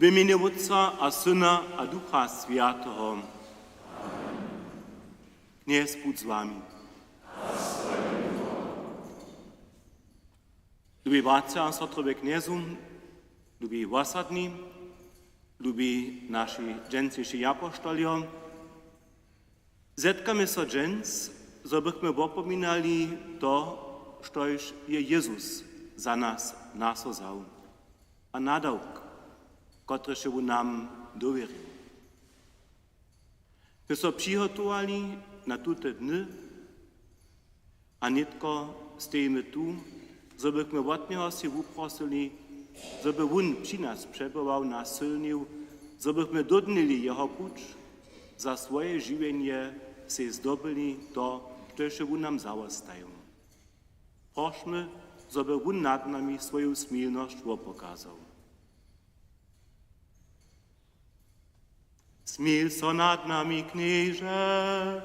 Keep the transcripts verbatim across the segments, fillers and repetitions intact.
W mjenje Wótca a Syna a Ducha Swjateho. Knjez budź z wami. Lubi bratřa a sotry we Knjezu, lubi wosadni, lubi naši dźensniši apoštoljo, zetkamy so dźens, zo bychmy wopominali to, štož je Jezus za nas naso wzał, a nadawk, kotryž je wón nam dowěrił. My so přihotowali na tute dny a nětko stejimy tu, zo bychmy wot njeho sej wuprosyli, zo by wón při nas přebywał, nas sylnił, zo bychmy dódnyli jeho puć, za swoje žiwjenje sej zdobyli to, štož je wón nam zawostajił. Prošmy, zo by wón nad nami swoju smilnosć wopokazał. Smil so nad nami, Knježe.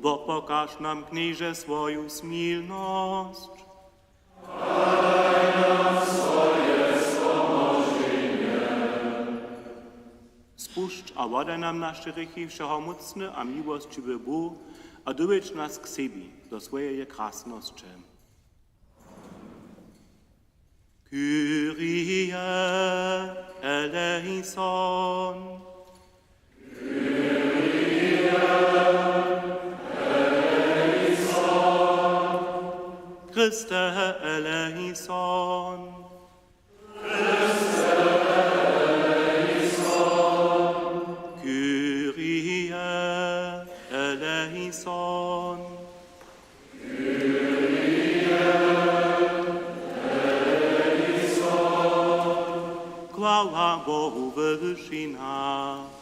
Wopokaž nam, Knježe, swoju smilnosć. Spušć a wodaj nam naše hrěchi, wšehomócny a miłosćiwy Bóh, a dowjedź nas k sebi do swojeje krasnosće. Kyrie eleison. Christe eleison. Kyrie eleison. Chwała Bohu we wyšinach.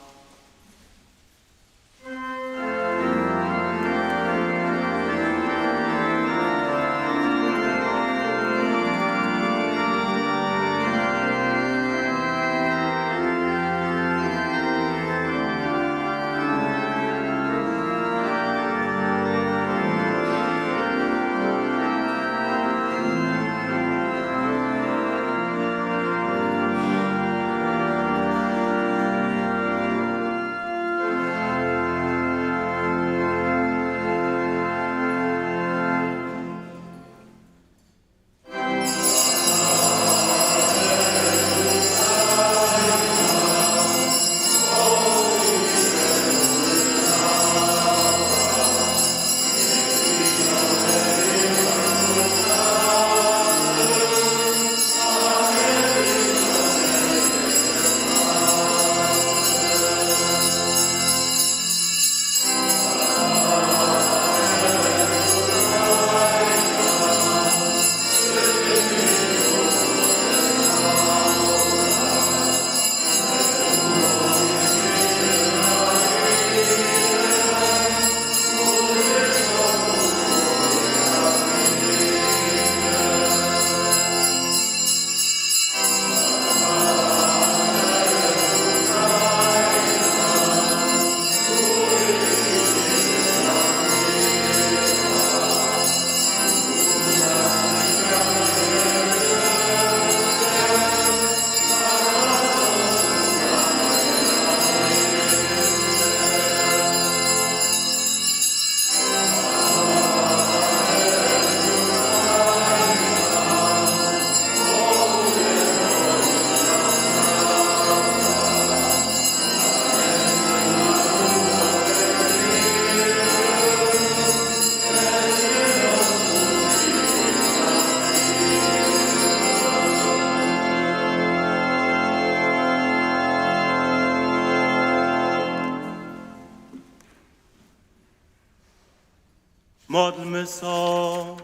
Modlmy so.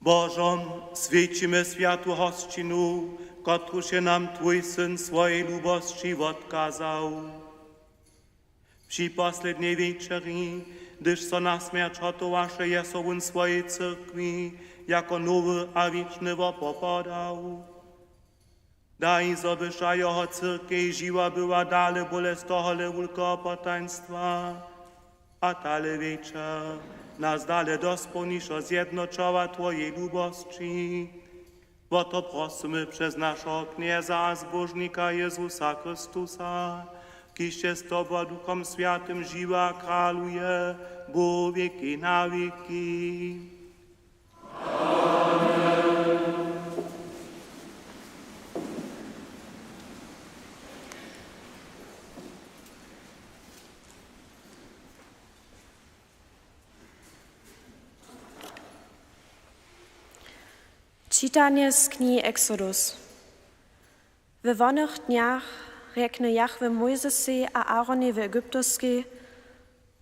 Božo, swjećimy swjatu hosćinu, kotruž je nam twój syn swojej lubosći wotkazał. Při poslednjej wječeri, hdyž so na smjerć hotowaše, je so wón swojej cyrkwi jako nowy a wěčny wopopadał. Daj, zo byša jeho cyrkej žiwa była dale bóle z tohole wulkeho potajnstwa. A tale wječer nas dale dospołnišo zjednoćowa twojej lubosći. Wo to prosymy přez našeho Knjeza a Zbóžnika Jezusa Chrystusa, kiž je z tobu a Duchom Swjatym žiwy a kraluje, Bóh wěki na wěki. Čitanje z knihi Exodus. We wonych dnjach rjekny Jahwe Mójzesej a Aaronej w Egyptoskej: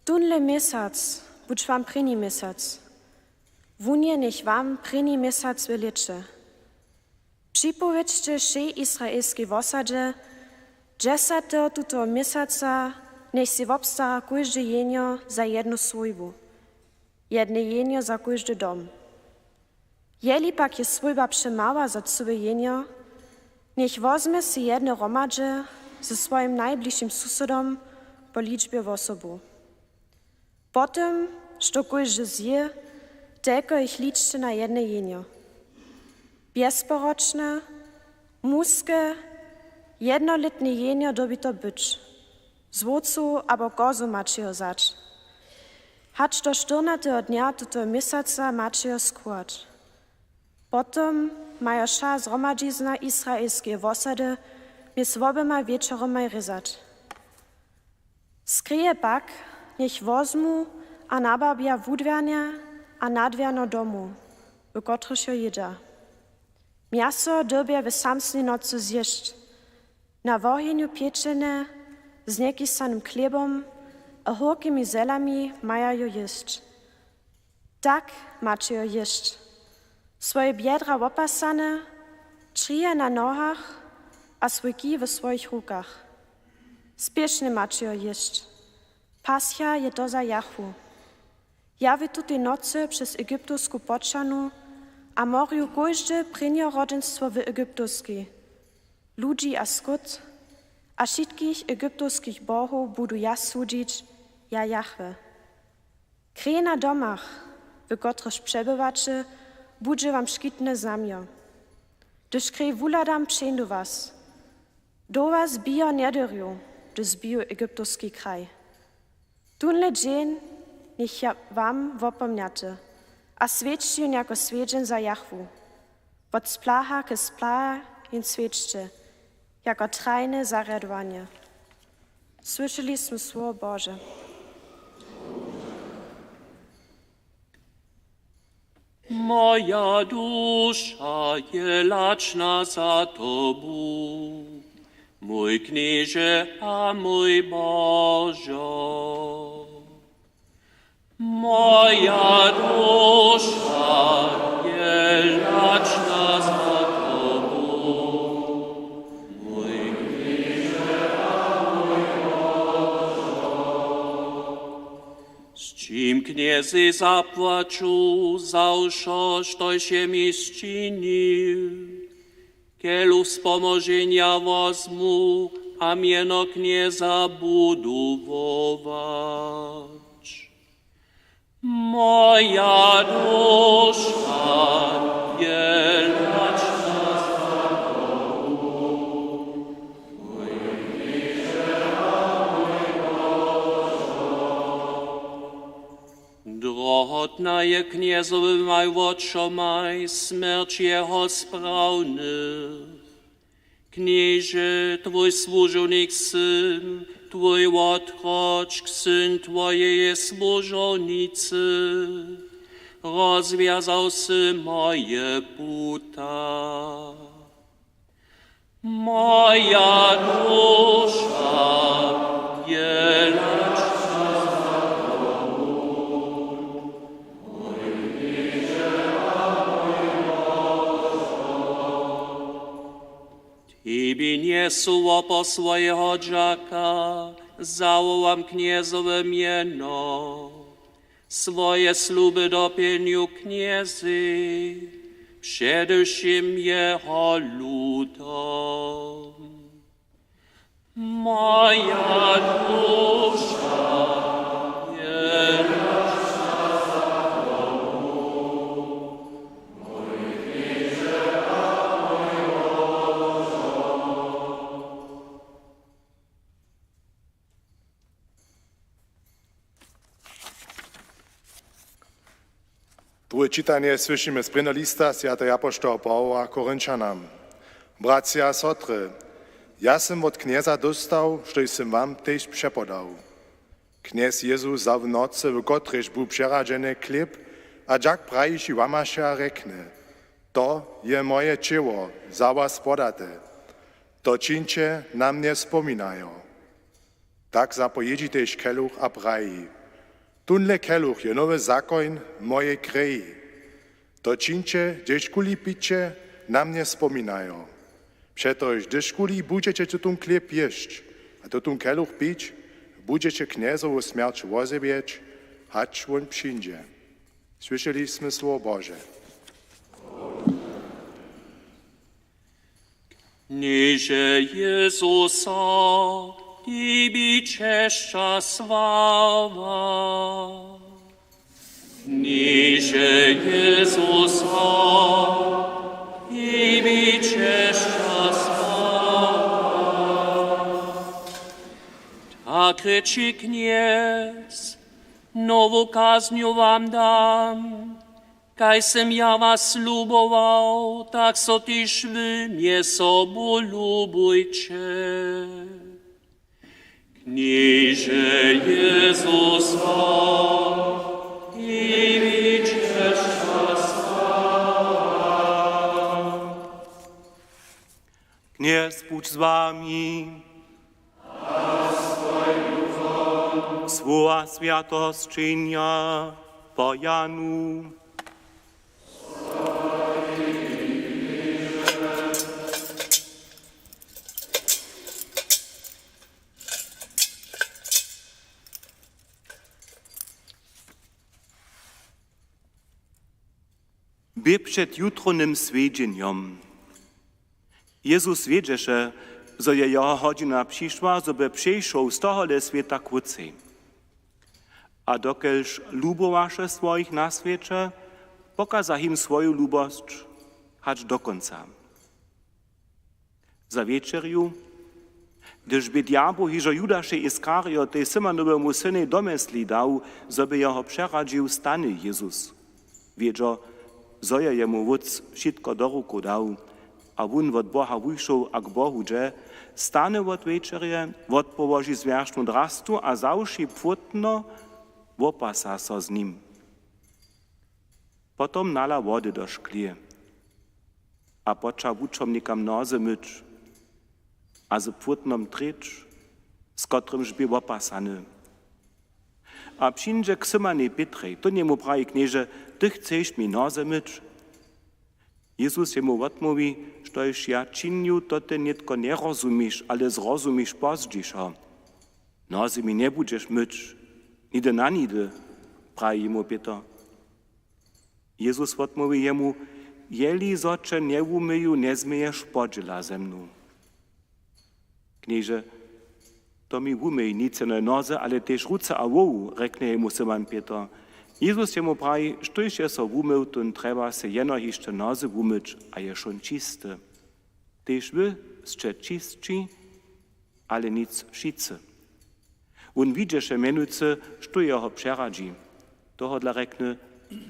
Tónle měsac budź wam prěni měsac. Wón je njech wam prěni měsac w lěće. Připowědźće wšej izraelskej wosadźe: Dźesateho tutoho měsaca njech sej wobstara kóžde jenjo za jednu swójbu, jedne jenjo za kóždy dom. Jeli pak je swójba přemała za cyłe jenjo, njech wozmje sej jedne hromadźe ze swojim najbližšim susodom po ličbje wosobow. Po tym, što kóždy zjě, telko jich ličće na jedne jenjo. Bjezporočne, muske, jednolětne jenjo dyrbi to być. Z wowcu abo kozu maće jo wzać. Hač do štyrnateho dnja tutoho měsaca maće jo schować. Potom majo wša zhromadźizna izraelskeje wosady mjez woběmaj wječoromaj rězać. Skreje pak njech wozmu a nabarbja wudwěrnje a nadwěrno domow, w kotrychž jo jědźa. Mjaso dyrbja w samsnej nocy zjěsć. Na wohenju pječene z njekisanym chlěbom a hórkimi zelami maja jo jěsć. Tak maće jo jěsć: swoje bjedra wopasane, črije na nohach a swój kij w swojich rukach. Spěšnje maće jo jěsć. Pascha je to za Jahwu. Ja w tutej nocy přez Egyptowsku poćahnu a morju kóžde prěnjorodźenstwo w Egyptowskej, ludźi a skót, a wšitkich egyptowskich bohow budu ja sudźić, ja Jahwe. Krej na domach, w kotrychž přebywaće, budźe wam škitne znamjo. Hdyž krej wuhladam, přińdu was. Dołha zbiju njedyrjow, hdyž zbiju egyptowski kraj. Tónle dźeń njech je wam wopomnjaty a swjećći wón jako swjedźeń za Jahwu. Wot splaha k splaha jón swjećće jako trajne zarjadowanje. Słyšeli smy słowo Bože. Moja duša je lačna za Tobu, mój Knježe a mój Božo. Moja duša je lačna za Tobu, mój Knježe a mój Božo. Z čim Knjezej zapłaću za wšo, štož je mi sčinił? Keluch spomoženja wozmu a mjeno Knjeza budu wołać. Moja duša je lačna za Tobu, mój Knježe a mój Božo. Drohotna je Knjezowymaj wočomaj smjerć jeho sprawnych. Knježe, twój słužownik syn, twój wotročk, syn twojeje słužownicy, rozwjazał sy moje puta. Moja duša je lačna za Tobu, mój Knježe a mój Božo. Tebi njesu wopor swojeho dźaka, zawowam Knjezowe mjeno. Swoje sluby dopjelnju Knjezej, předewšěm jeho ludom. Moja duša je Druhe čitanje słyšimy z prěnjeho lista swjateho apoštoła Pawoła Korinćanam. Bratřa a sotry, ja sym wot Knjeza dóstał, štož sym wam tež přepodał. Knjez Jezus wza w nocy, w kotrejž bu přeradźeny, chlěb a dźak prajiši łamaše a rjekny: „To je moje ćěło, za was podate. To čińće na mnje spominajo.” Tak zapojědźi tež keluch a praji: „Tónle keluch je nowy zakoń w mojej kreji. To čińće, hdyžkuli piće, na mnje spominajo.” Přetož hdyžkuli budźeće tutón chlěb jěsć a tutón keluch pić, budźeće Knjezowu smjerć wozjewjeć, hač wón přińdźe. Słyšeli smy słowo Bože. Knježe Jezusa, tebi česć a sława. Knježe Jezusa, tebi česć a sława. Tak rěči Knjez: „Nowu kaznju wam dam, kaž sym ja was lubował, tak so tež wy mjez sobu lubujće.” Knježe Jezus, tebi česć a sława. Knjez budź z wami. Słowa swjatosćenja po Janu. Bě před jutrownym swjedźenjom. Jezus wědźeše, zo je jeho hodźina přišła, zo by přešoł z tohole swěta k Wótcej. A dokelž lubowaše swojich na swěće, pokaza jim swoju lubosć hač do kónca. Za wječerju, hdyž bě djabł hižo Judašej Iskarioty, Simonowemu synej, do mysli dał, zo by jeho přeradźił, stany Jezus. Wědźo, zo je jemu Wótc wšitko do rukow dał, a wón wot Boha wušoł a k Bohu dźe, stany wot wječerje, wotpołoži zwjeršnu drastu a wzawši płótno, wopasa so z nim. Potom nala wody do škleje a poča wučomnikam noze myć a z płótnom trěć, z kotrymž bě wopasany. A přińdźe k Simonej Pětrej. Tón jemu praji: „Knježe, ty chceš mi noze myć?” Jezus jemu wotmołwi: „Štož ja činju, to ty nětko njerozumiš, ale zrozumiš pozdźišo.” „Noze mi njebudźeš myć, nihdy na nihdy,” praji jemu Pětr. Jezus wotmołwi jemu: „Jeli zo će njewuměju, njezměješ podźěla ze mnu.” „Knježe, to mi wuměj nic jenož noze, ale tež ruce a hłowu,” rjekny jemu Simon Pětr. Jezus jemu praji: „Štóž je so wumył, tón trjeba sej jeno hišće noze wumyć a je wšón čisty. Tež wy sće čisći, ale nic wšitcy.” Wón widźeše mjenujcy, štó jeho přeradźi. Tohodla rjekny: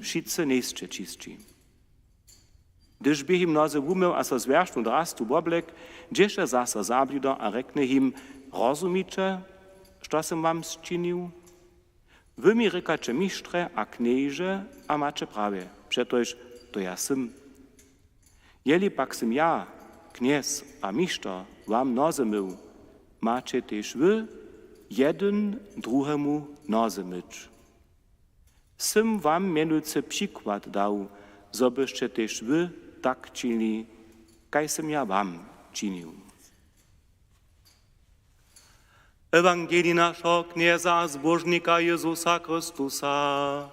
„Wšitcy njejsće čisći.” Hdyž bě jim noze wumył a so zwjeršnu drastu woblekł, dźěše zaso za blido a rjekny jim: „Rozumiće, što sym wam sčinił? Wy mi rěkaće mištrje a knježe a maće prawje, přetož to ja sym. Jeli pak sym ja, knjez a mišter, wam noze mył, maće tež wy jedyn druhemu noze myć. Sym wam mjenujcy přikład dał, zo byšće tež wy tak činili, kaž sym ja wam činił.” Ewangelij našeho Knjeza a Zbóžnika Jezusa Chrystusa.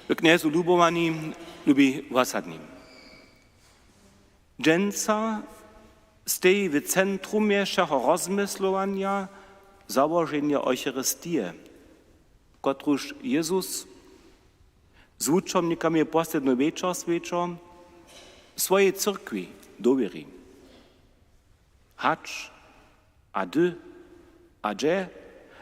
W Knjezu lubowani, lubi wosadni. Dźensa steji w centrumje wšeho rozmyslowanja załoženje Eucharistije, kotruž Jezus Z wučomnikami posledny wječor swjećo swojej cyrkwi dowěri. Hač a hdy a hdźe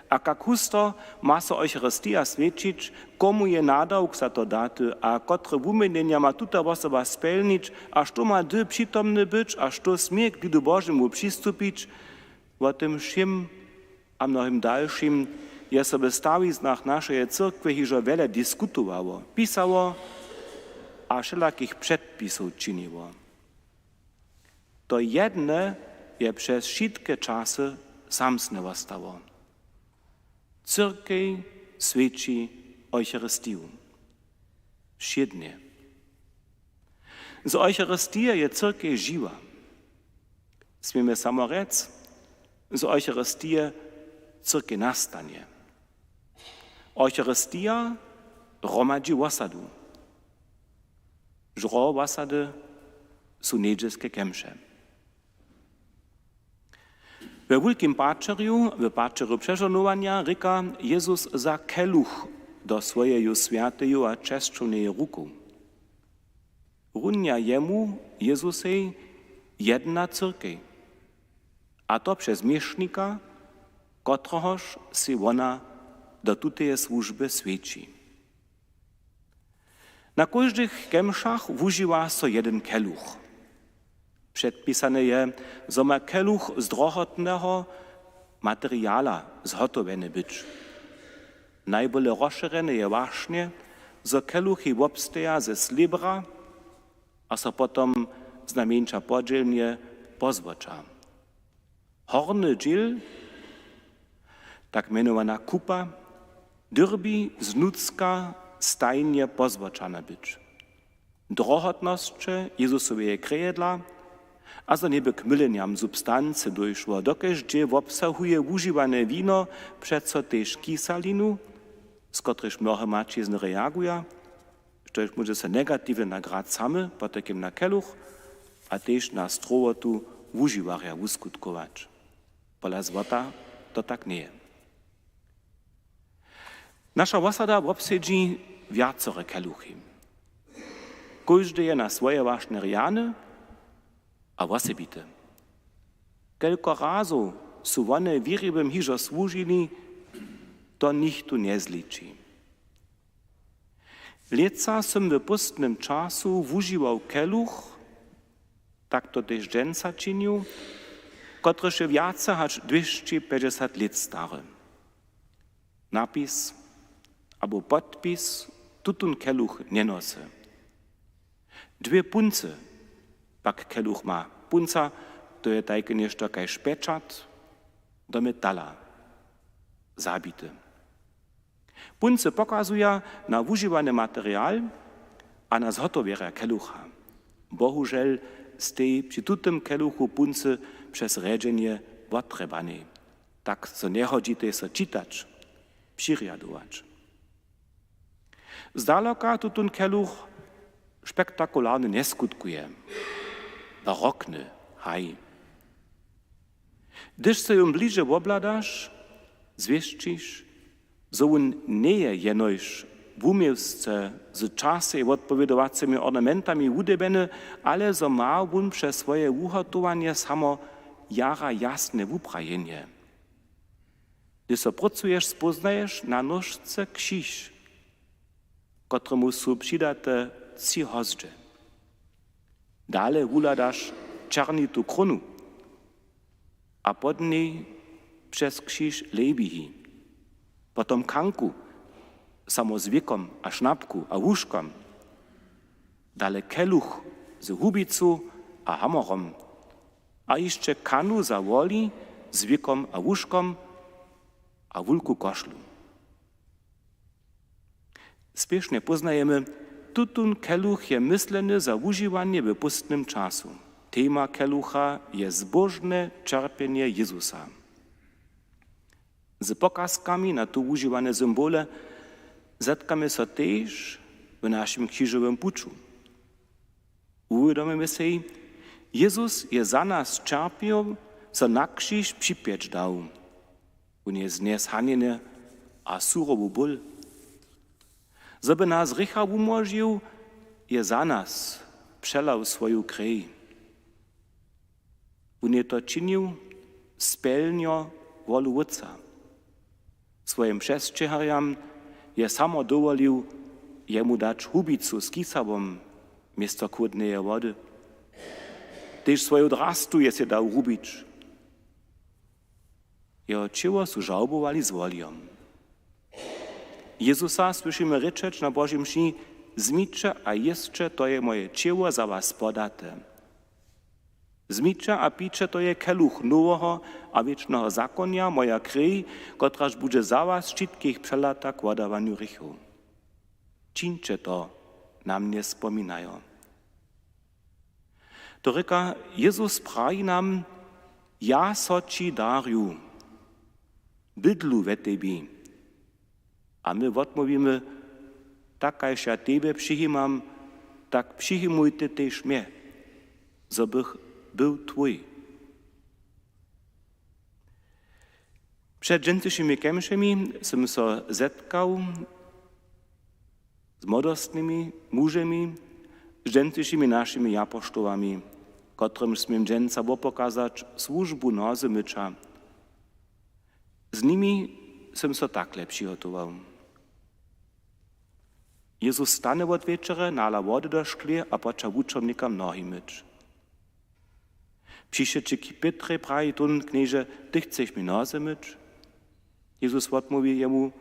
a kak husto ma so Eucharistija swjećić, komu je nadawk za to daty a kotre wuměnjenja ma tuta wosoba spjelnić a što ma hdy přitomny być a što smě k lidu Božemu přistupić, wo tym wšěm a mnohim dalšim je so w stawiznach našeje cyrkwje hižo wjele diskutowało, pisało a wšelakich předpisow činiło. To jedne je přez wšitke časy samsne wostało. Cyrkej swjeći Eucharistiju. Wšědnje. Z Eucharistije je cyrkej žiwa. Směmy samo rjec, z Eucharistije cyrkej nastanje. Eucharistija hromadźi wosadu. Žro wosady su njedźelske kemše. We Wulkim paćerju, w paćerju přežohnowanja, rěka Jezus za keluch do swojeju swjateju a česćowneju ruku. Runja jemu, Jezusej, jedna cyrkej, a to přez měšnika, kotrehož sej wona do tuteje słužby swjeći. Na kóždych kemšach wužiwa so jedyn keluch. Předpisane je, zo ma keluch z drohotneho materiala zhotowjeny być. Najbóle rozšěrjene je wašnje, zo keluchi wobsteja ze slěbra a so potom znajmjeńša podźělnje pozłóča. Horny dźěl, tak mjenowana kupa, dyrbi znutřka stajnje pozłóčana być. Drohotnosće Jezusoweje krejedla a zo njeby k mylenjam substance dóšło, dokelž dźě wobsahuje wužiwane wino přeco tež kisalinu, z kotrejž mnohe maćizny reaguja, štož móže so negatiwnje na grad samy, potajkim na keluch a tež na strowotu wužiwarja wuskutkować. Pola Złota to tak njeje. Naša wosada wobsedźi wjacore keluchi. Kóždy je na swoje wašnje rjany a wosebity. Kelko razow su wone wěriwym hižo słužili, to nichtó njezliči. Lětsa sym w póstnym času wužiwał keluch, tak to tež dźensa činił, kotryž je wjace hač dwěsći pjećdźesat lět stary. Napis abo podpis tutón keluch njenosy. Dwě puncy pak keluch ma. Punca, to je tajke něšto kaž pečat do metala zabity. Puncy pokazuja na wužiwany material a na zhotowjerja kelucha. Bohužel stej při tutym keluchu puncy přez rjedźenje wotrjebanej, tak zo njehodźitej so čitać, přirjadować. Zdaloka tutón keluch spektakularny njeskutkuje. Barokny, haj. Hdyž so jón bliže wobhladaš, zwěsćiš, zo wón njeje jenož wuměłsce z časej wotpowědowacymi ornamentami wudebjeny, ale zo ma wón přez swoje wuhotowanje samo jara jasne wuprajenje. Hdyž so prócuješ, spóznaješ na nóžce křiž, kotremu su přidate tři hozdźe. Dale wuhladaš černitu krónu a pod njej přez křiž Lewihi, potom kanku, samo z wěkom a šnapku a łóžkom, dale keluch z hubicu a hamorom a hišće kanu za woli z wěkom a łóžkom a wulku košlu. Spěšnje póznajemy, tutón keluch je mysleny za wužiwanje w póstnym času. Tema kelucha je zbóžne ćerpjenje Jezusa. Z pokazkami na tu wužiwane symbole zetkamy so tež w našim křižowym puću. Wuwědomimy sej, Jezus je za nas ćerpjeł, so na křiž připjeć dał. Wón je znjesł hanjenje a surowu ból. Zo by nas z hrěcha wumłožił, je za nas přelał swoju krej. Wón je to činił spjelnjo wolu Wótca. Swojim přesćěharjam je samo dowolił, jemu dać hubicu z kisałom město chłódneje wody. Tež swoju drastu je sej dał hubić. Jeho ćěło su žałbowali z wolijom. Jezusa słyšimy rěčeć na Božej mši: „Wzmiće a jěsće, to je moje ćěło za was podate. Wzmiće a piće, to je keluch noweho a wěčneho zakonja, moja krej, kotraž budźe za was wšitkich přelata k wodawanju hrěchow. Čińće to na mnje spominajo.“ To rěka Jezus, praji nam: „Ja so ći darju, bydlu we tebi.“ A my wotmołwimy: „Tak kaž ja tebje přijimam, tak přijimuj ty tež mje, zo bych był twój.“ Před dźensnišimi kemšemi sym so zetkał z młodostnymi mužemi, z dźensnišimi našimi japoštołami, kotrymž směm dźensa wopokazać słužbu nozy myća. Z nimi sym so takle přihotował. Jezus stanje wot wječere, nala wody do šklě a poča wučomnikam nohi myć. „Přišće ći k Pětrjej, praji tón, knježe, ty chceš mi nozy myć?“ Jezus wotmołwi jemu: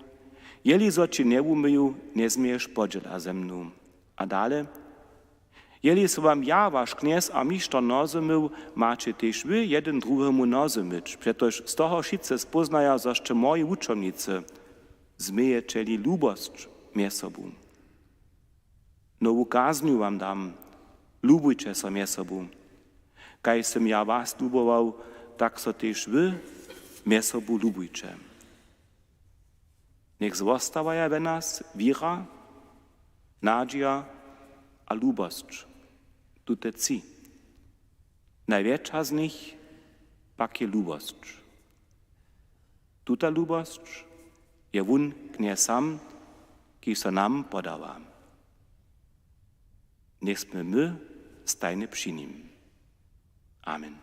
„Jeli zo ći njewumyju, njezměješ podźěla ze mnu.“ A dale: „Jeli so wam ja, waš knjez, a mišto nozy mył, maće tež wy jedyn druhemu nozy myć, přetož z toho wšitcy spóznaja, zo sće moji wučomnicy, změjeće-li lubosć mjez sobu. Nowu kaznju wam dam: lubujće so mjez sobu. Kaž sym ja was lubował, tak so tež wy mjez sobu lubujće.“ Njech zwostawaja we nas wěra, nadźija a lubosć. Tute tři. Najwjetša z nich pak je lubosć. Tuta lubosć je wón, Knjez, sam, kiž so nam podawa. Njech smy my stajnje při nim. Amen.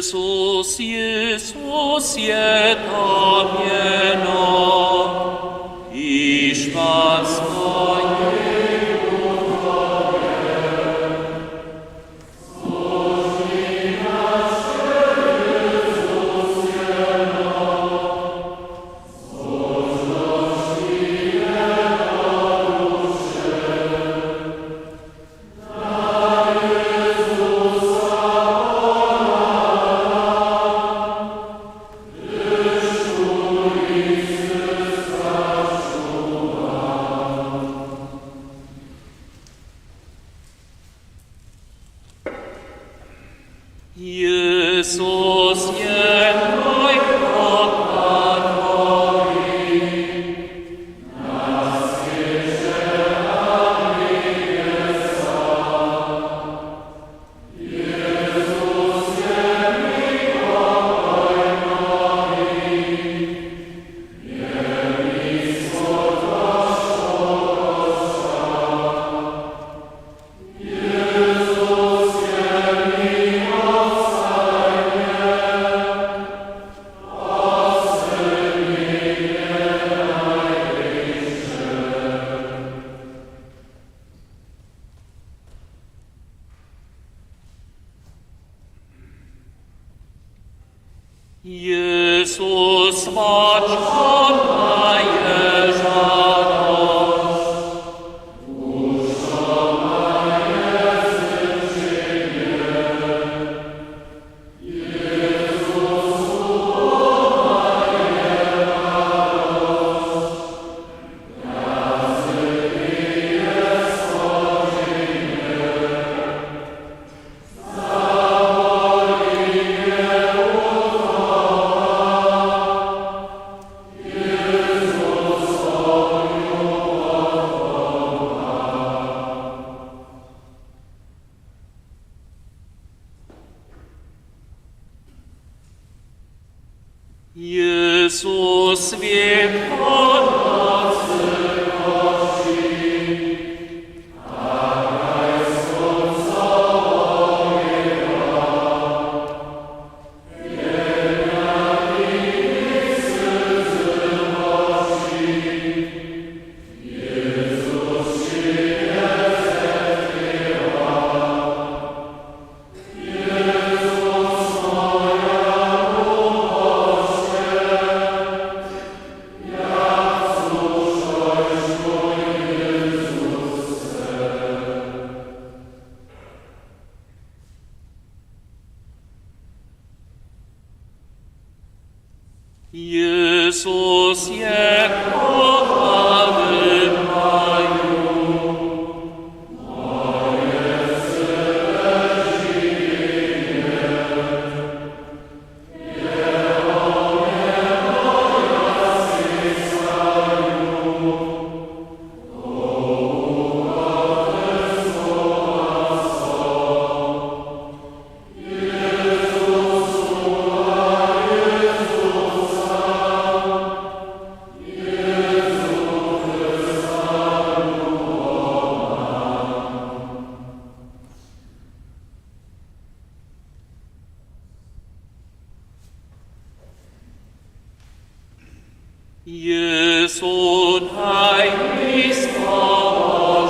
Jezus, Jezus je ta mjeno, kiž ma swoje Jezus je mój Pan. Jezus, maćo moje, žadosć. Jezus, swětło na swyt. Jezus je kochany Panu. Jezu, daj mi słowo.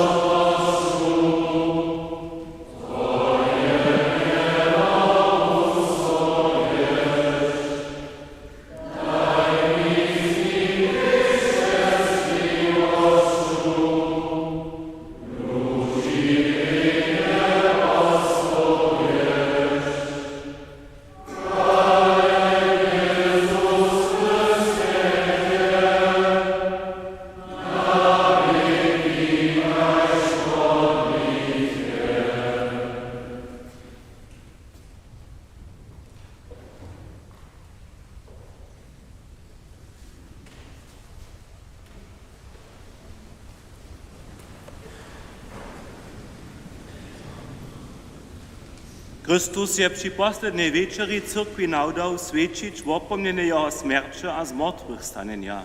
Chrystus je při poslednjej wječeri cyrkwi nawdał swjećić wopomnjenje jeho smjerće a zmortwychstanjenja.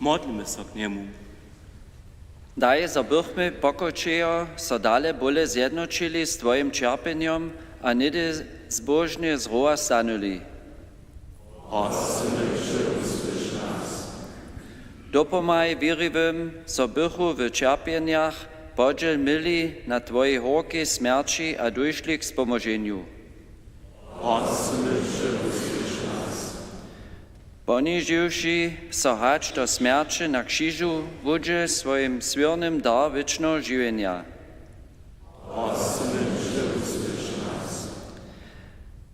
Modlimy so k njemu. Daj, zo bychmy pokočejo so dale bóle zjednoćili z twojim ćerpjenjom A něhdy zbóžnje z rowa stanyli. Prosimy Cię, usłysz nas. Dopomhaj wěriwym, zo bychu w ćerpjenjach podźěl měli na Twojej horkej smjerći a dóšli k spomoženju. Prosimy Cię, usłysz nas. Ponižiwši so hač do smjerće na křižu, wudźěl swójim swěrnym dar wěčneho žiwjenja. Prosimy Cię, usłysz nas.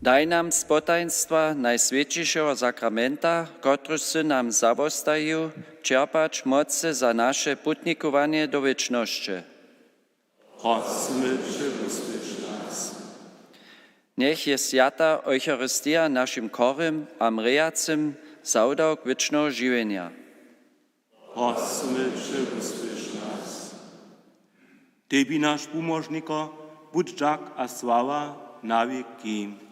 Daj nam z potajnstwa Najswjećišeho sakramenta, kotryž sy nam zawostajił, čerpać mocy za naše putnikowanje do wěčnosće. Prosimy Cię, usłysz nas. Njech je swjata Eucharistija našim chorym a mrejacym zawdawk wěčneho žiwjenja. Prosimy Cię, usłysz nas. Tebi, naš pumóžniko, budź dźak a sława na wěki.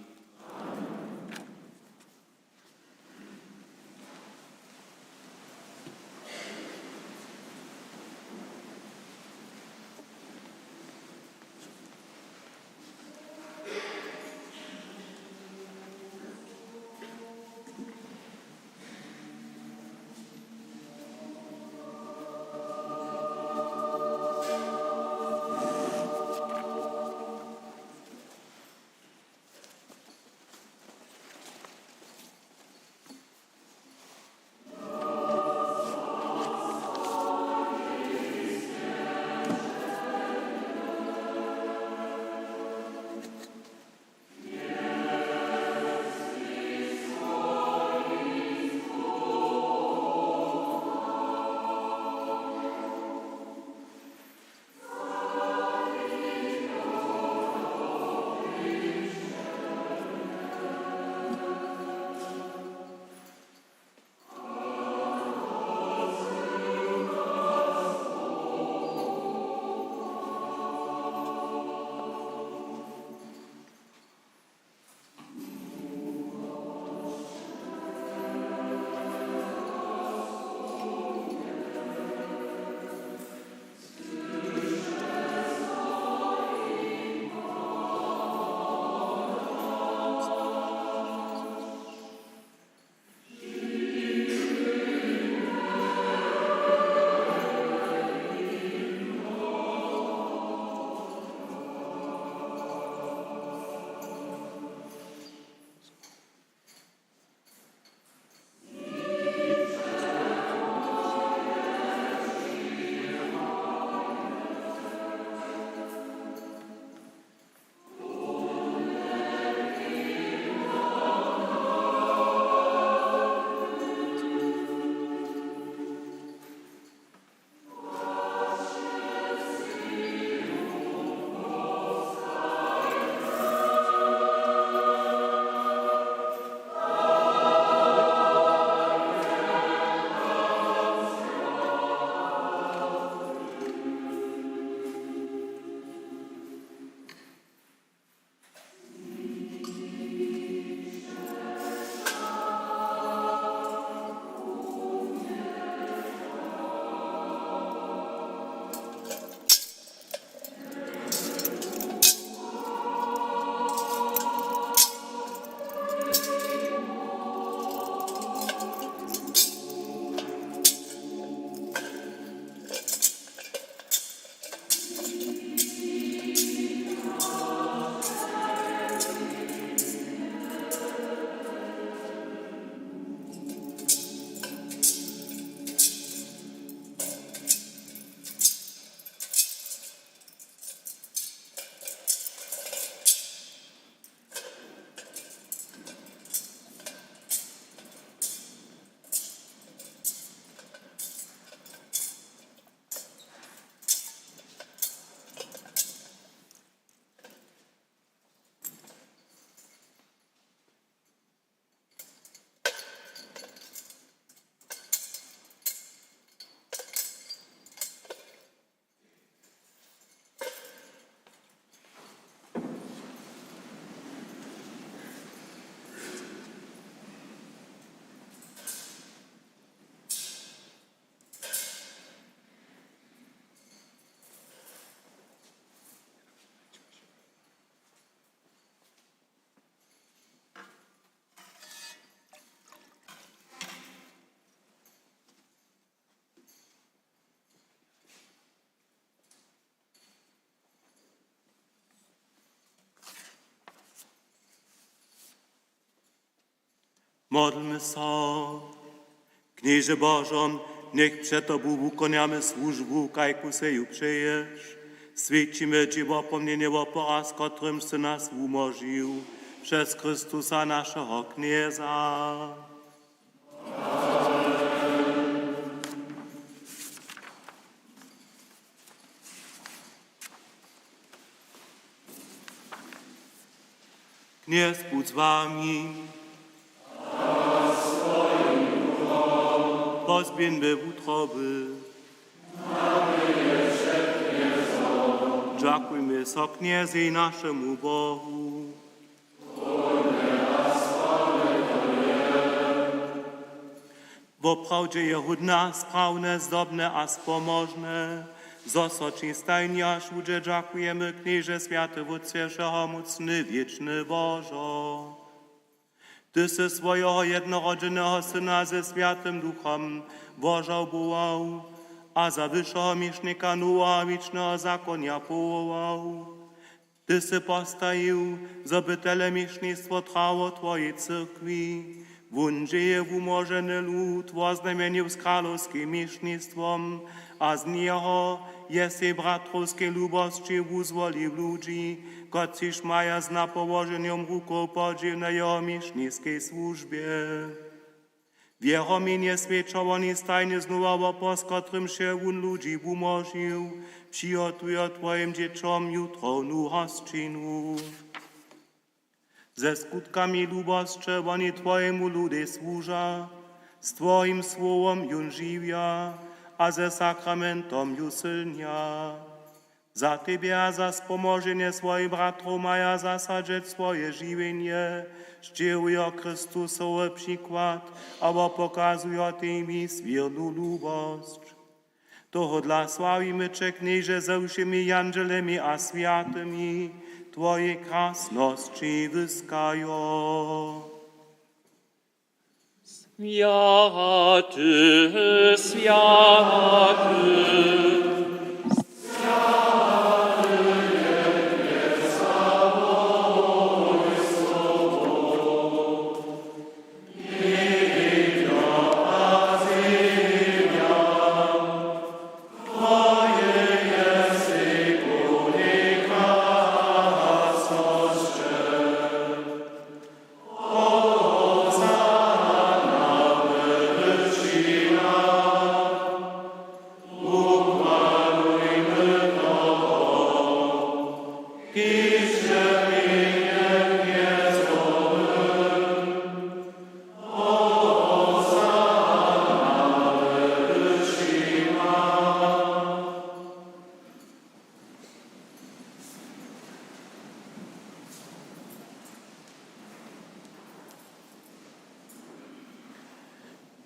Modlmy so. Knježe Božo, njech před Tobu wukonjamy słužbu, kajku se ju přeješ. Swjećimy dźě wopomnjenje wopora, z kotrymž sy nas wumóžił přez Chrystusa, našeho Knjeza. Knjez budź z wami. Pozběhńmy wutroby. Dźakujmy so Knjezej, našemu Bohu. Woprawdźe je hódne, sprawne, zdobne a spomožne, zo so ći stajnje a wšudźe dźakujemy, Knježe, swjaty Wótče, wšehomócny, wěčny Božo. Ty sy swojeho jednorodźeneho Syna ze Swjatym Duchom wožałbował a za wyšeho měšnika noweho wěčneho zakonja powołał. Ty sy postajił, zo by tele měšnistwo trwało twojeje cyrkwi. Wón dźě je wumóženy lud woznajmjenił z kralowskim měšnistwom a z njeho je sej w bratrowskej lubosći wuzwolił ludźi, kotřiž maja z napołoženjom rukow podźěl na jeho měšniskej słužbje. W jeho mjenje swjećo woni stajnje znowa wopor, z kotrymž je wón ludźi wumóžił, přihotuj twojim dźěćom jutrownu hosćinu. Ze skutkami lubosće woni twojemu ludej słuža, z twojim słowom jón žiwja a ze sakramentom ju sylnja. Za tebje a za spomoženje swojich bratrow maja zasadźeć swoje žiwjenje, šćěrujo Chrystusowy přikład a wopokazujo tebi swěrnu lubosć. Tohodla sławimy će, Knježe, ze wšěmi jandźelemi a swjatymi, twoje krasnosći wyskajo. Swjaty, swjaty.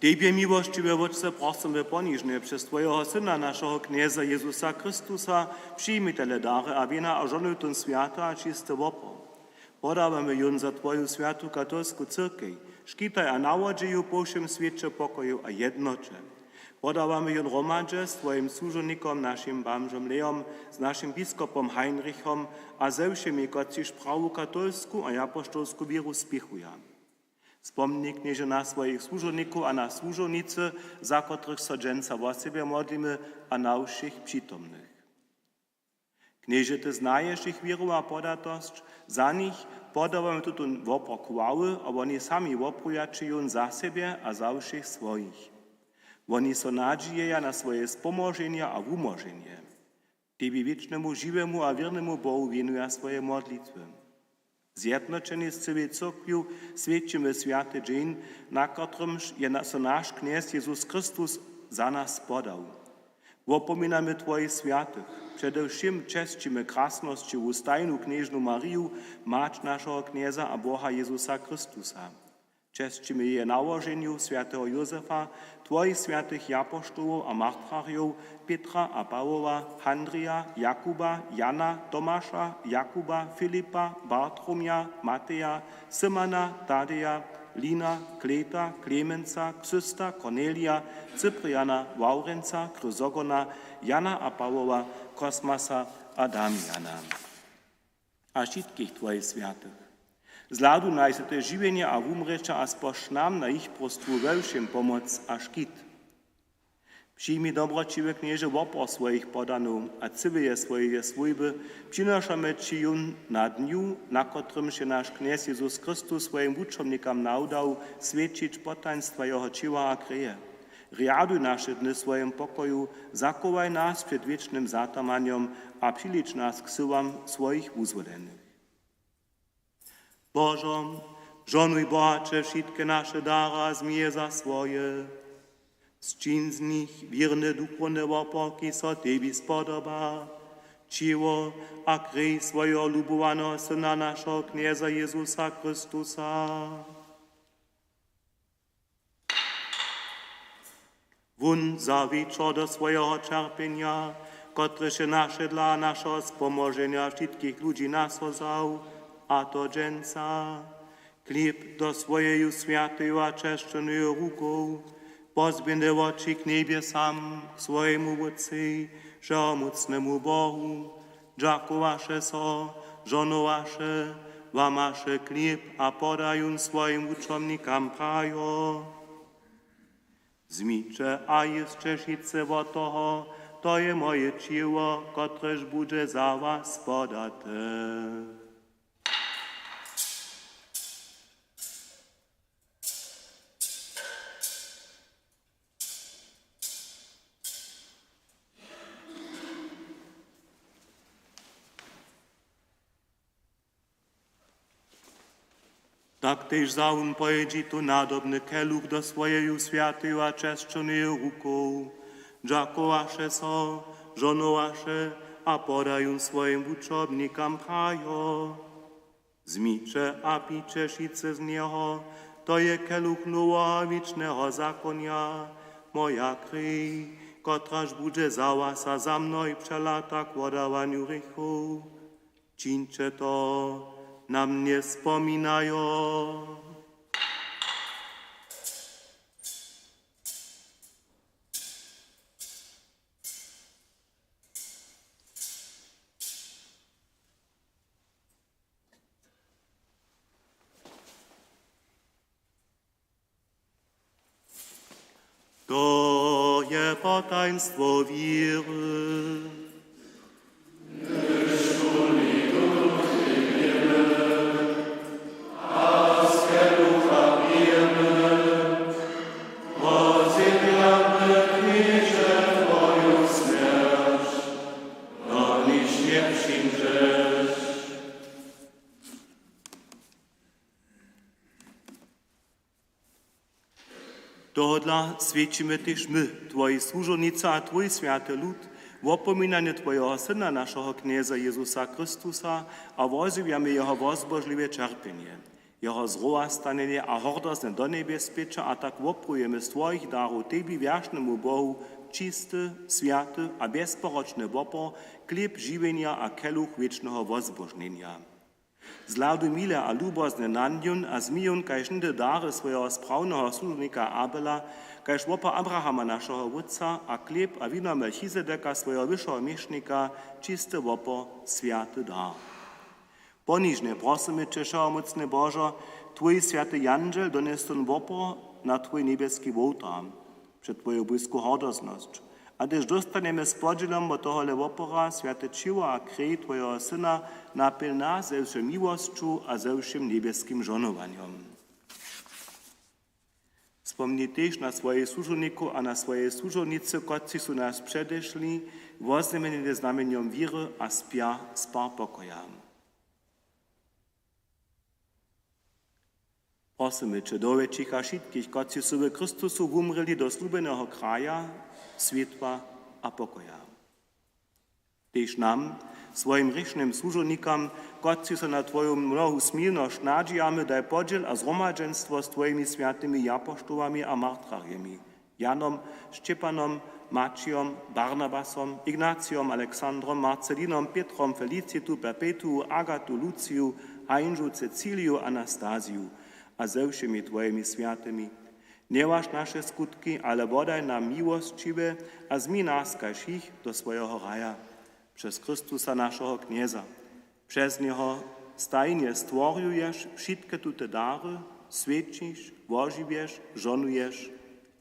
Tebje, miłosćiwy Wótče, prosymy ponižnje přez twojeho Syna, našeho Knjeza Jezusa Chrystusa, přijmi tele dary a wěna a žohnuj tón swjaty a čisty wopor. Podawamy jón za twoju swjatu katolsku cyrkej. Škitaj a nawodźi ju po wšěm swěće pokoju a jednoće. Podawamy jón hromadźe z twojim słužownikom, našim bamžom Leom, z našim biskopom Heinrichom a ze wšěmi, kotřiž prawu katolsku a apoštolsku wěru spěchuja. Spomni, Knježe, na swojich słužownikow a na słužownicy, za kotrychž so dźensa wosebje modlimy, a na wšěch přitomnych. Knježe, ty znaješ jich wěru a podatosć, za nich podawamy tutón wopor chwały a woni sami wopruja će jón za sebje a za wšěch swojich. Woni so nadźijeja na swoje spomoženje a wumóženje. Tebi, wěčnemu, žiwemu a wěrnemu Bohu, wěnuja swoje modlitwy. Zjednoćeni z cyłej cyrkwju swjećimy swjaty dźeń, na kotrymž je na-, so naš Knjez Jezus Chrystus za nas podał. Wopominamy twojich swjatych, předewšěm česćimy krasnosćiwu stajnu knježnu Mariju, mać našeho Knjeza a Boha Jezusa Chrystusa. Česćimy jeje nałoženju, swjateho Józefa, twojich swjatych japoštołow a martwarjow, Pětra a Pawoła, Handrija, Jakuba, Jana, Tomaša, Jakuba, Filipa, Bartromja, Mateja, Symana, Tadeja, Lina, Klejta, Klemenca, Ksysta, Kornelija, Cypriana, Wawrjenca, Kryzogona, Jana a Pawoła, Kosmasa a Damiana. A wšitkich twojich swjatych. Zhladuj najswjateje žiwjenje a wumrěće a spožč nam na jich próstwu we wšěm pomoc a škit. Přijmi, dobroćiwy Knježe, wopor swojich podanow a cyłeje swojeje swójby přinošamy ći jón na dnju, na kotrymž je naš Knjez Jezus Chrystus swojim wučomnikam nawdał swjećić potajnstwa jeho ćěła a kreje. Rjaduj naše dny w swojim pokoju, zachowaj nas před wěčnym zatamanjom a přilič nas k syłam swojich wuzwolenych. Božo, žohnuj bohaće wšitke naše dary a zmije za swoje. Sčin z nich wěrne duchowne wopor, kiž so tebi spodoba, ćěło a krej swojeho lubowaneho Syna, našeho Knjeza Jezusa Chrystusa. Wón za wječor do swojeho ćerpjenja, kotrež je naše dla našeho spomoženja wšitkich ludźi nasozał, a to dźensa, chlěb do swojeju swjateju a česćoneju rukow, pozběhny woči k njebjesam, k swojemu Wótcej, wšehomócnemu Bohu, dźakowaše so, žohnowaše, łamaše chlěb a poda jón swojim wučomnikam, prajo: Wzmiće a jěsće wšitcy wot toho, to je moje ćěło, kotrež budźe za was podate. Tak tež wza wón po jědźitu nadobny keluch do swojeju swjateju a česćoneju rukow, dźakowaše so, žohnowaše a poda jón swojim wučomnikam, prajo: Wzmiće a pijće wšitcy z njeho, to je keluch noweho a wěčneho zakonja, moja krej, kotraž budźe za was a za mnohich přelata k wodawanju hrěchow. Čińće to na mnje spominajo. To je potajnstwo wěry. Tohodla swjećimy tež my, twoji słužownicy a twój swjaty lud, wopominanje twojeho Syna, našeho Knjeza Jezusa Chrystusa, a wozjewjamy jeho wozbožliwe ćerpjenje, jeho zrowastanjenje a hordozne do njebjes spěća, a tak wopruwjemy z twojich darow tebi, wjersznemu Bohu, čisty, swjaty a bjezporočny wopor, chlěb žiwjenja a keluch wěčneho wozbožnjenja. Zhladuj mile a lubozne na njón a zmij jón kaž hnydne dary swojeho sprawneho słužownika Abela, kaž wopor Abrahama, našeho wótca, a chlěb a wino Melchizedeka, swojeho wyšeho měšnika, čisty wopor, swjaty dar. Ponižnje prosymy će, wšehomócny Božo, twój swjaty jandźel donjesł tón wopor na twój njebjeski wołtar před twoju bójsku hordoznosć. A hdyž dóstanjemy z podźělom wot tohole wopora swjate ćěło a krej twojeho Syna, napjelń nas ze wšeju miłosću a ze wšěm njebjeskim žohnowanjom. Spomni tež na swojich słužowniku a na swoje słužownicy, kotřiž su nas předešli, woznajmjenje znamjenjom wěry a spja spar pokoja. Prosymy će, dowjedź jich a wšitkich, kotřiž su w Chrystusu wumrěli, do zlubeneho kraja, swětła a pokoja. Tež nam, swojim hrěšnym słužownikam, kotřiž so na twoju mnohu smilnosć nadźijamy, daj podźěl a zhromadźenstwo z twojimi swjatymi japoštołami a martrarjemi, Janom, Šćepanom, Maćijom, Barnabasom, Ignacijom, Aleksandrom, Marcelinom, Pětrom, Felicitu, Perpetuu, Agatu, Luciju, Hańžu, Ceciliju, Anastaziju a ze wšěmi twojimi swjatymi. Njewaž naše skutki, ale wodaj nam miłosćiwje a zmiń nas kaž jich do swojeho raja. Přez Chrystusa, našeho Knjeza. Přez njeho, stajnje stworjuješ wšitke tute dary, swjećiš, wožiwješ, žohnuješ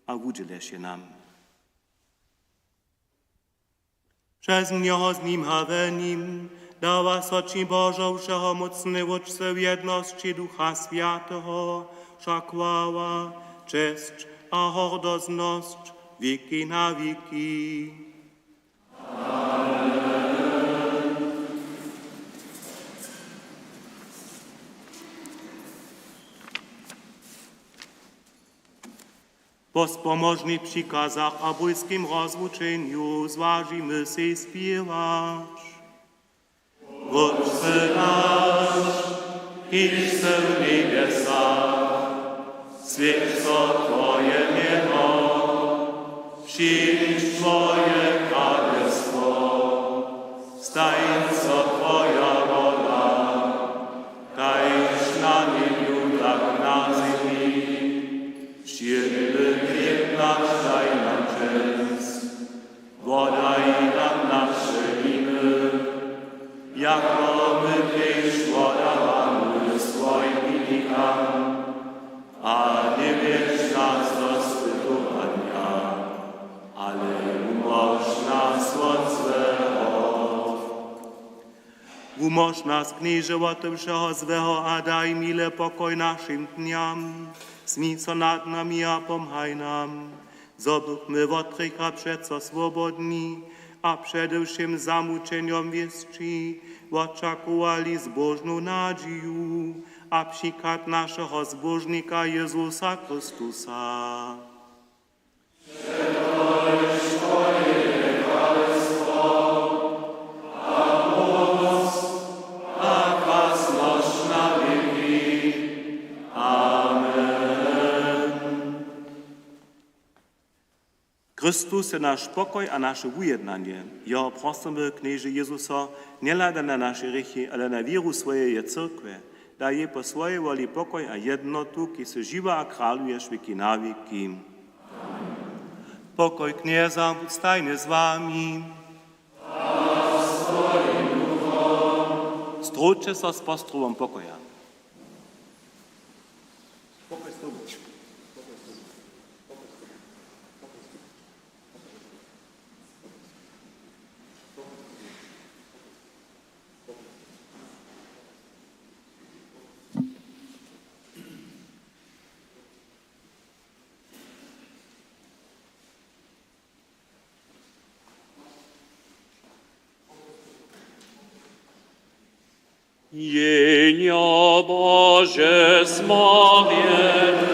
a wudźěleš je nam. Přez njeho, z nim a w nim dawa so ći, Božo, wšehomócny Wótče, w jednosći Ducha Swjateho wša chwała, česć a hordoznosć wěki na wěki. Po spomožnych přikazach a bójskim rozwučenju zwažimy sej spěwać. Wótče naš, kiž sy w njebjesach, swjeć so twoje mjeno, přińdź twoje kralestwo, stań so twoja wola, kaž na njebju, tak na zemi. Wšědny chlěb naš daj nam dźens, wodaj nam naše winy, jako my tež wodawamy swojim winikam, a njewjedź nas do spytowanja, ale wumóž nas wot złeho. Wumóž nas, Knježe, wot wšeho złeho a daj mile pokoj našim dnjam. Smil so nad nami a pomhaj nam, zo bychmy wot hrěcha přeco swobodni a přede wšěm zamućenjom wěsći wočakowali zbóžnu nadźiju a přichad našeho Zbóžnika Jězusa Chrystusa. Chrystus je naš pokoj a naše wujednanje. Jeho prosymy, Knježe Jezuso, njehladaj na naše hrěchi, ale na wěru swojeje cyrkwje. Daj jej po swojej woli pokoj a jednotu, kiž sy žiwy a kraluješ wěki na wěki. Pokoj Knjeza budź stajnje z wami. Zdrójće so z postrowom pokoja. Jehnjo Bože, smorjeny.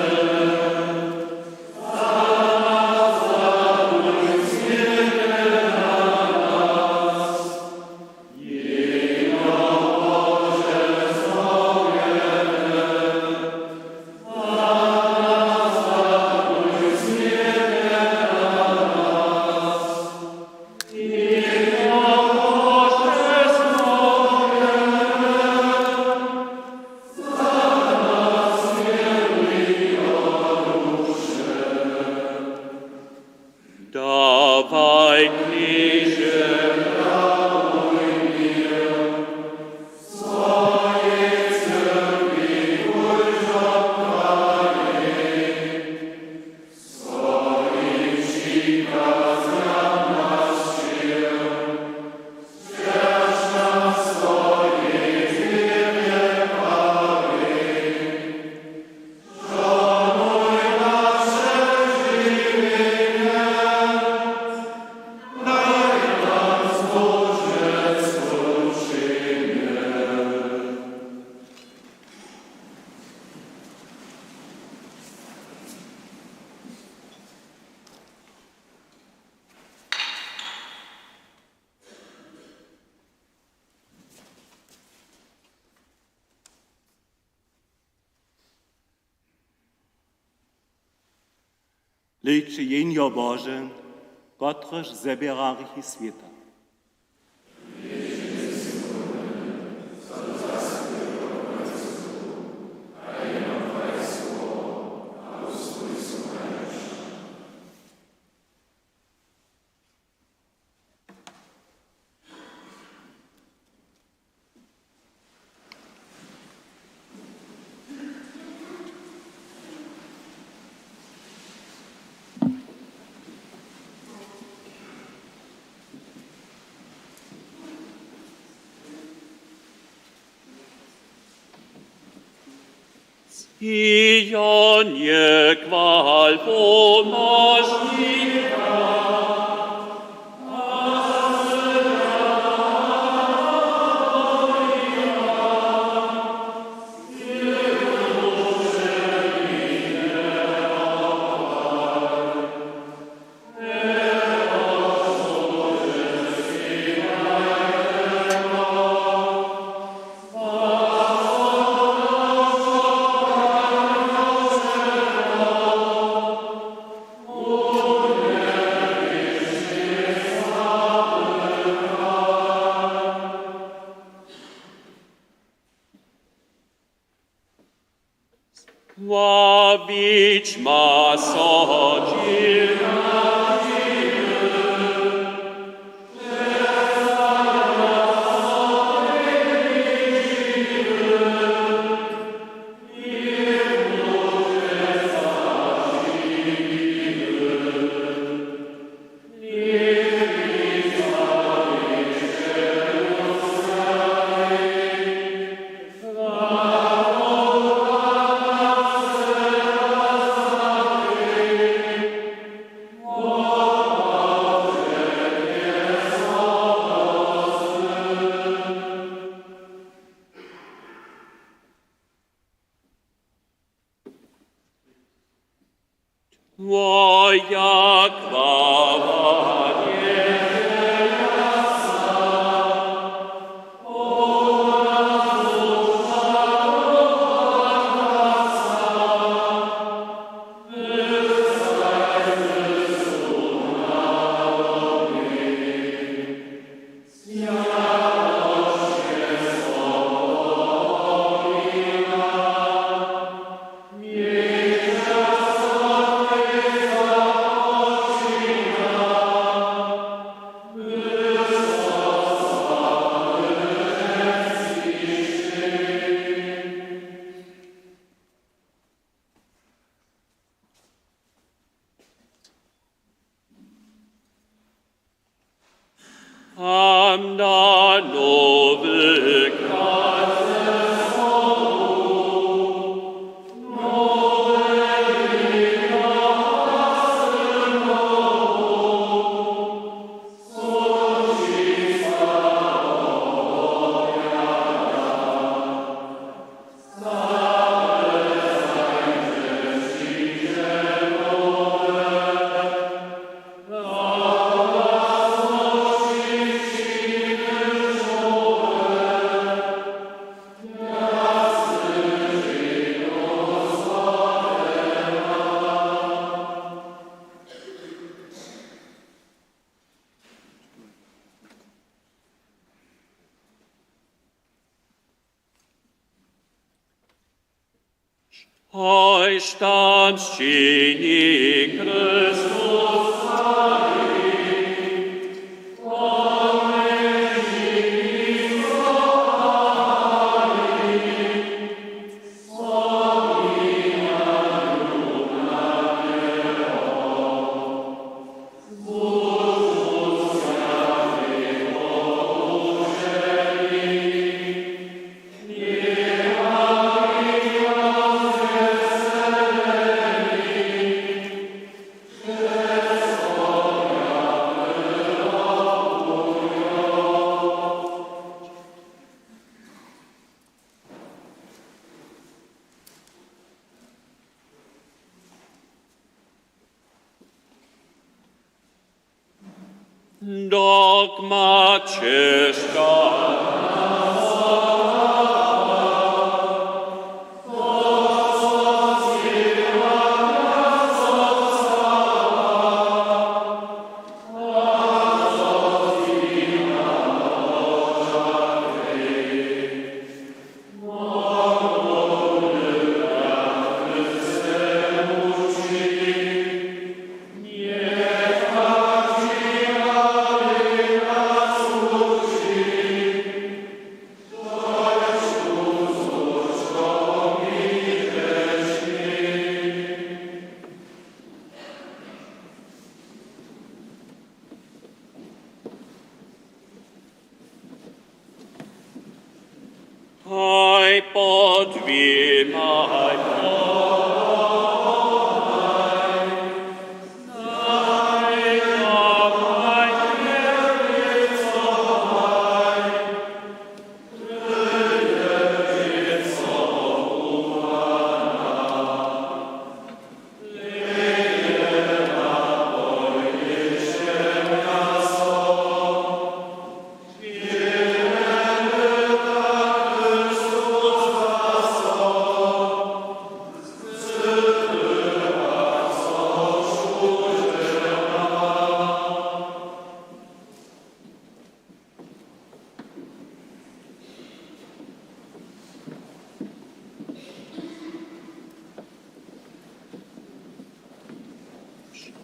Dawaj, Knježe, Hlejće, Jehnjo Bože, kotrež zběra hrěchi swěta. Hijonje chwal pomažnika. Sławić ma so Tobě. Twoja chwała Tam na nowy kraj. Hoj, tam sćini Chrystus. Dogma ćežka.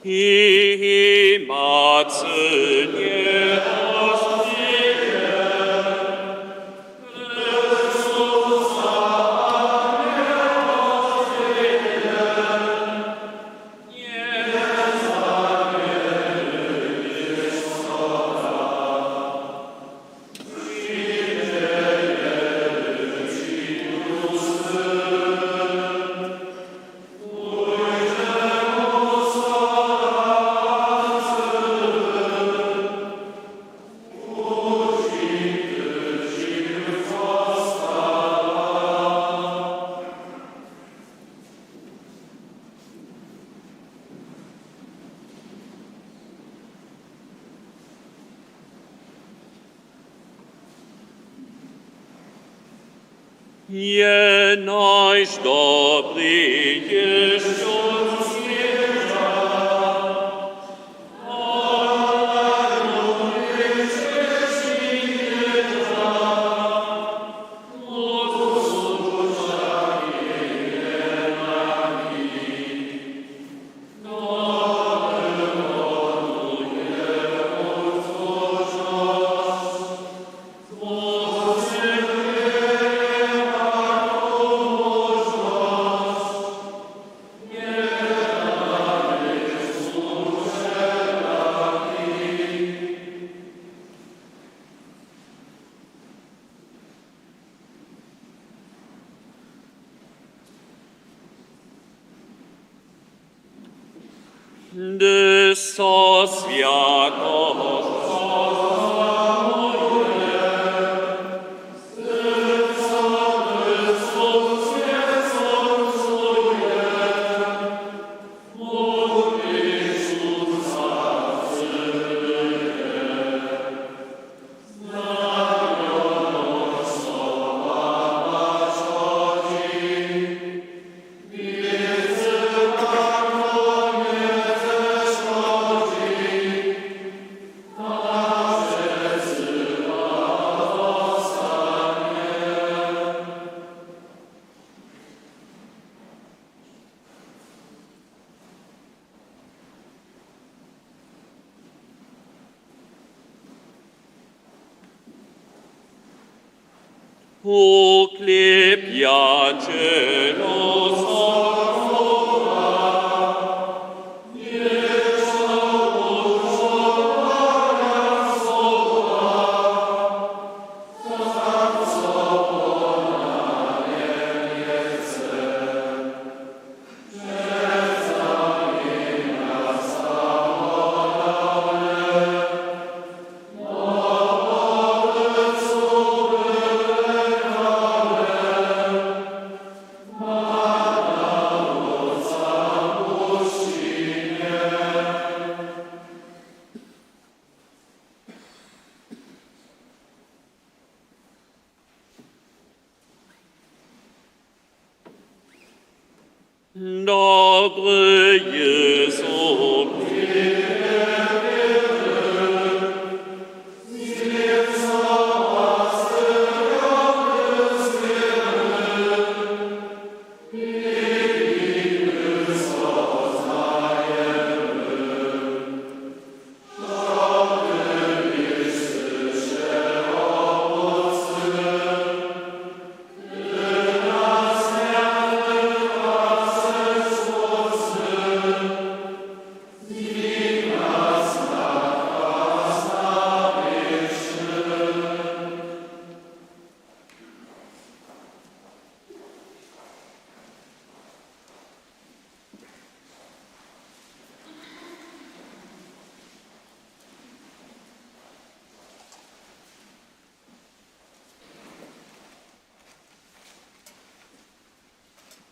Hej, hej, Matce, nje Je naš dobri jěztwo. Hdyž so swjaty Dobry Jezu,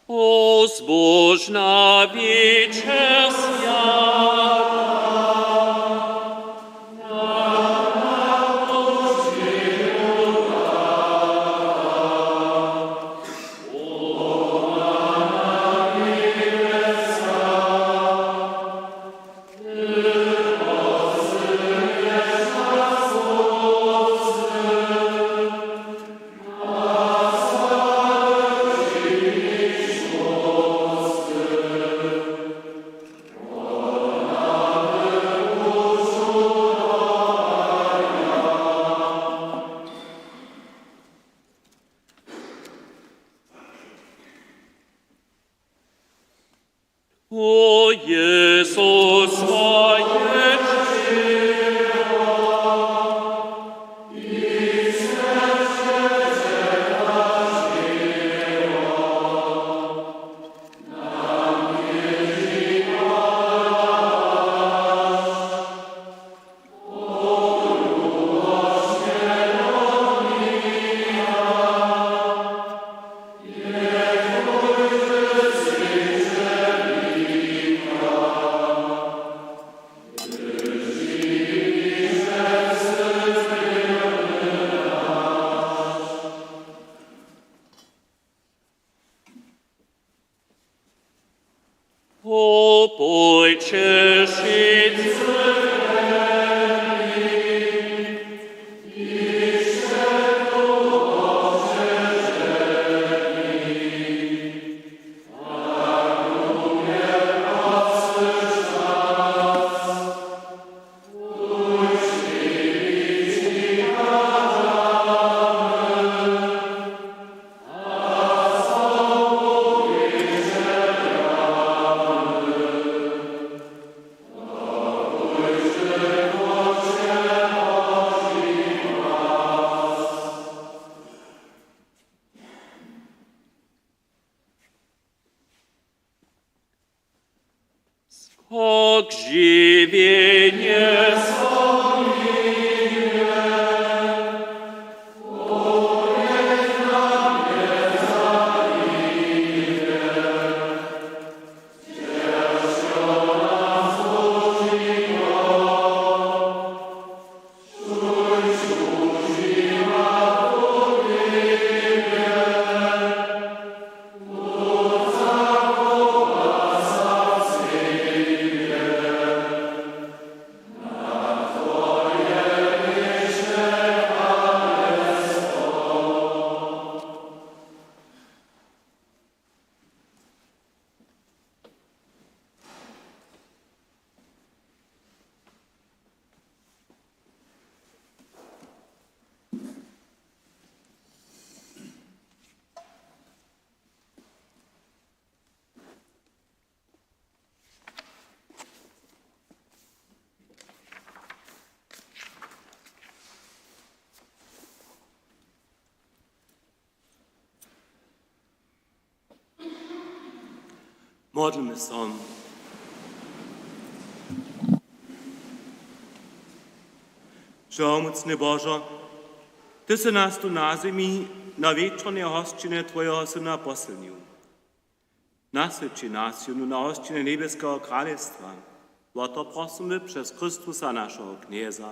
O zbóžna wječer swjata. Jezus, moje Popójće wšitcy. Skok žiwjenje. Modlmy so. Wšehomócny Božo, Ty sy nas tu na zemi na wječornej hosćinje Twojeho Syna posylnił. Naswjeći nas jónu na hosćinje njebjeskeho kralestwa. Wo to prosymy přez Chrystusa, našeho Knjeza.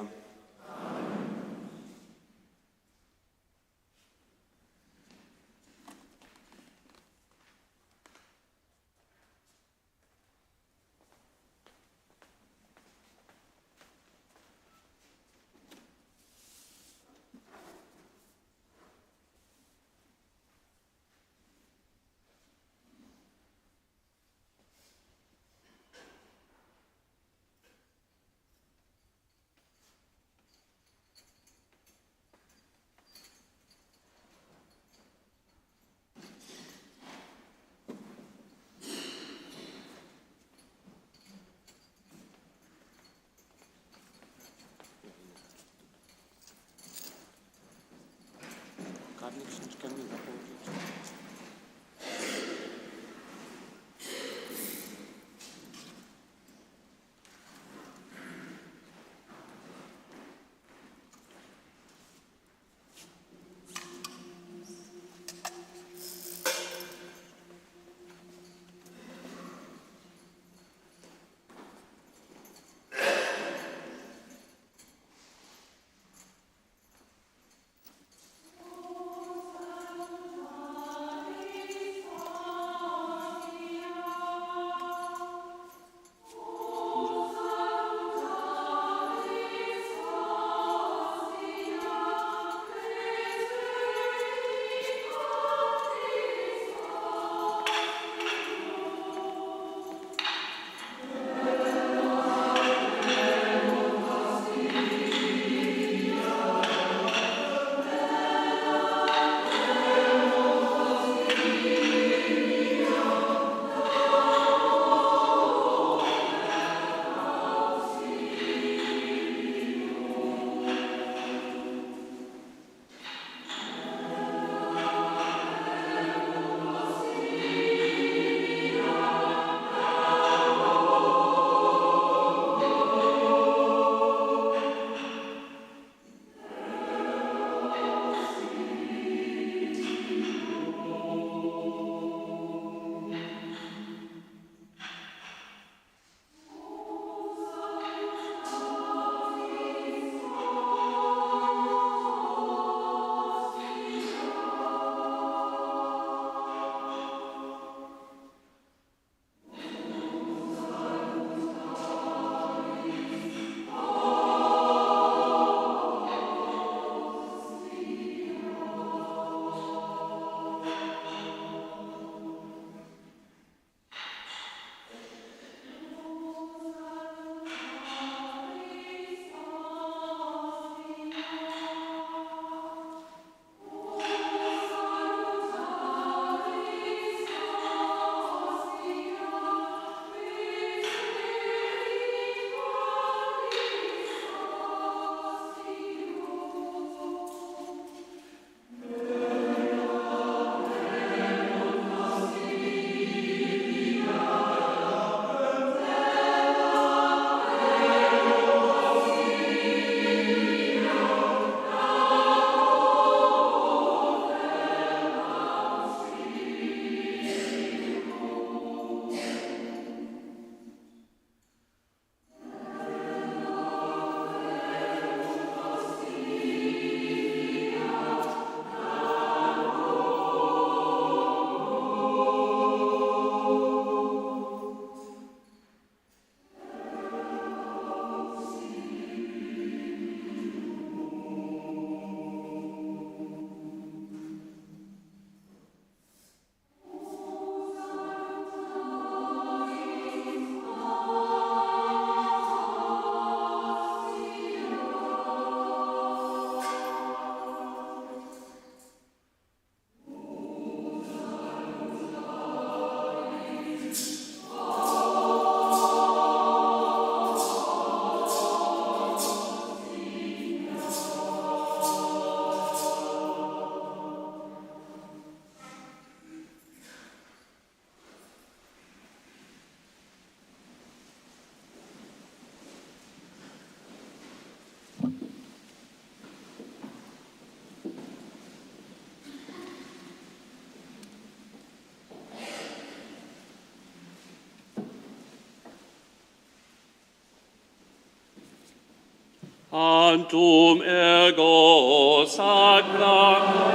Tantum ergo sacramentum.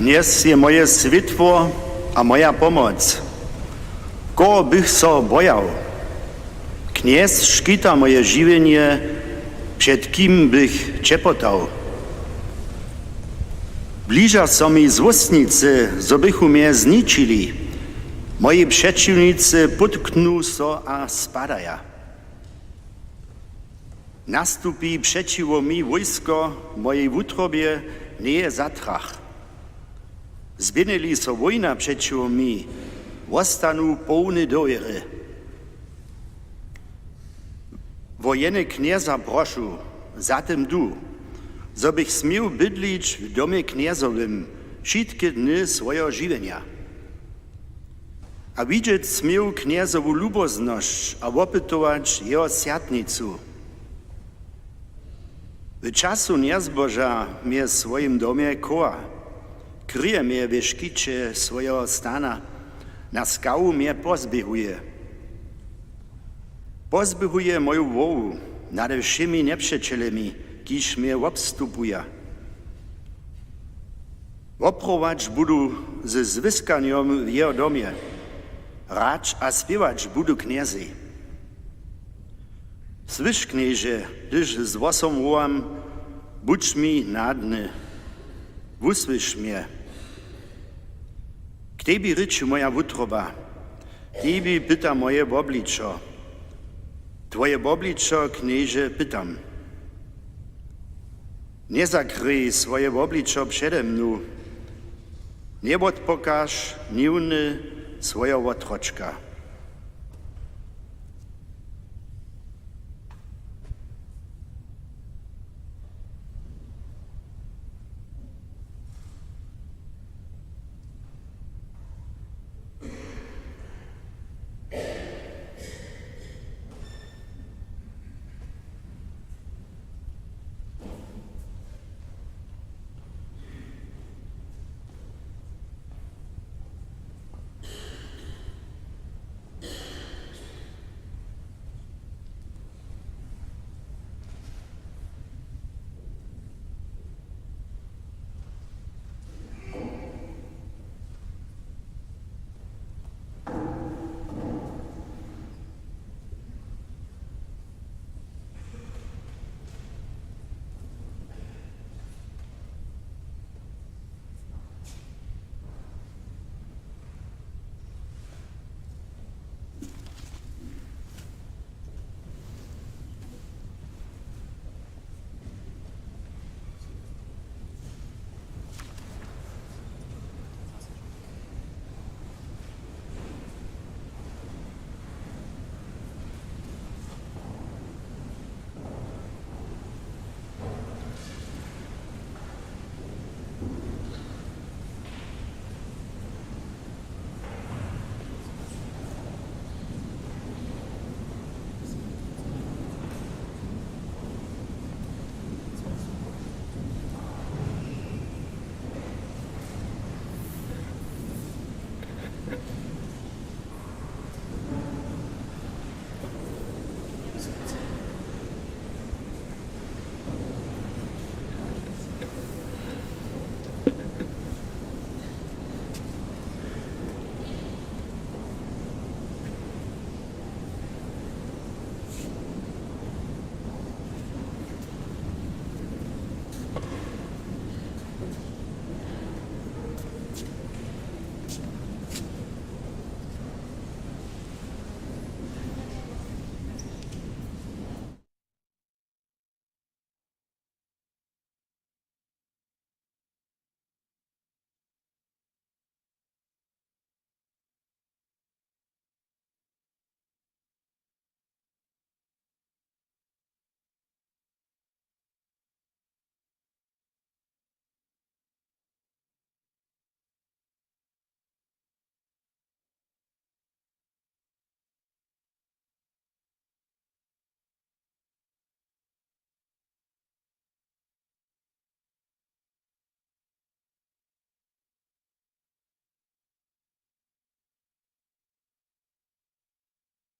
Knjez je moje swětło a moja pomoc. Koho bych so bojał? Knjez škita moje žiwjenje, před kim bych ćepotał? Bliža so mi złóstnicy, zo bychu mje zničili. Moji přećiwnicy pótknu so a spadaja. Nastupi přećiwo mi wójsko, mojej wutrobje njeje zatrach. Zběhnjeli so wójna přećiwo mi, wostanu połny dowěry. Wo jene Knjeza prošu, za tym du, zo bych směł bydlić w domje Knjezowym wšitke dny swojeho žiwjenja. A widźeć směł Knjezowu luboznosć a wopytować jeho swjatnicu. W času njezboža mje w swojim domje chowa, kryje mje w škiće swojeho stana, na skawu mje pozběhuje. Pozběhuje moju hłowu nade wšěmi njepřećelemi, kiž mje wobstupuja. Woprowadź budu ze zwěskanjom w jeho domje, hrać a spěwać budu Knjezej. Słyš, Knježe, hdyž z hłosom wołam, budź mi nadny, wusłyš mje. K tebi rěči moja wutroba, k tebi pyta moje wobličo. Twoje wobličo, Knježe, pytam. Njezakryj swoje wobličo přede mnu, njewotpokaž hniwny swojeho wotročka.